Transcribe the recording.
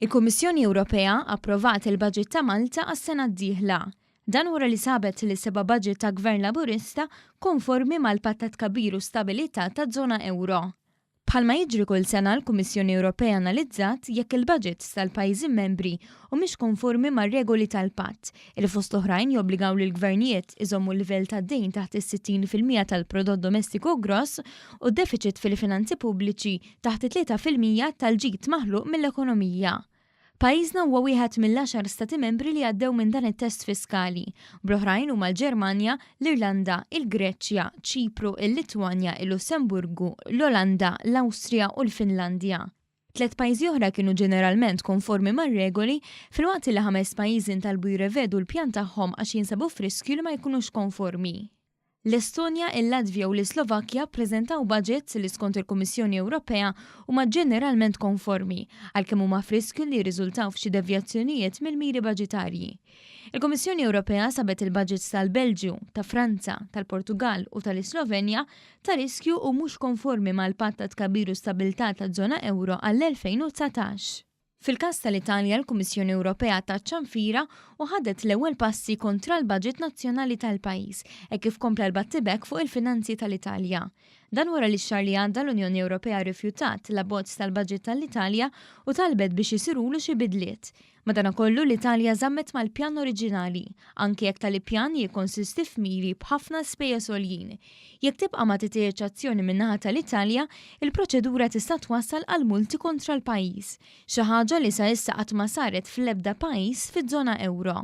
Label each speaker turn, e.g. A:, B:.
A: Il-Kummissjoni Ewropea approvat il-baġit ta' Malta għas-sena d-dieħla. Dan wara li sabet li seba' baġit ta' Gvern Laburista konformi mal-Patt ta' Tkabbir u Stabilità taż-Żona Ewro. Bħalma jiġri kull sena l-Kummissjoni Ewropea analizzat jekk il-baġits tal-pajjiżi membri humiex konformi mar-regoli tal-Patt, li fost oħrajn jobbligaw lill-gvernijiet iżommu l-livell tad-dejn taħt is-60% tal-prodott domestiku gross u d-defiċit fil-finanzi pubbliċi taħt it-3% tal-ġid maħluq mill-ekonomija. Pajjiżna huwa wieħed mill-għaxar stati membri li għaddew minn dan it-test fiskali, bl-oħrajn huma l-Ġermanja, l-Irlanda, il-Greċja, Ċipru, il-Litwanja, il-Lussemburgu, l-Olanda, l-Awstrija u l-Finlandja. Tlett pajjiżi oħra kienu ġeneralment konformi mar-regoli, filwaqt li ħames pajjiżi ntalbu jirrevedu l-pjan tagħhom għax jinsabu f'riskju li ma jkunux konformi. L-Estonja, il-Latvja u l-Islovakkja ppreżentaw baġits li skont il-Kummissjoni Ewropea huma ġeneralment konformi, għalkemm huma f'riskju li jirriżultaw f'xi devjazzjonijiet mill-miri baġitarji. Il-Kummissjoni Ewropea sabet il-baġits tal-Belġju, ta' Franza, tal-Portugall u tal-Islovenja ta' riskju u mhux konformi mal-Patt ta' Tkabbir u Stabbiltà taż-Żona Ewro għall-2019. Fil-każ tal-Italja l-Kummissjoni Ewropea tat ċanfira u ħadet l-ewwel passi kontra l-baġit nazzjonali tal-pajjiż hekk kif kompla l-battibekk fuq il-finanzi tal-Italja. Dan wara li x-xahar li għadda l-Unjoni Ewropea rrifjutat l-abbozz tal-baġit tal-Italja u talbet biex isirulu xi bidliet. Madanakollu, l-Italja żammet mal-pjan oriġinali, anki jekk tali pjan jikkonsisti f'miri b'ħafna spejjeż għoljin. Jekk tibqa' ma titieħedx azzjoni min-naħa tal-Italja, il-proċedura tista' twassal għal multi kontra l-pajjiż, xi ħaġa li sa issa qatt ma saret fl-ebda pajjiż fiż-żona ewro.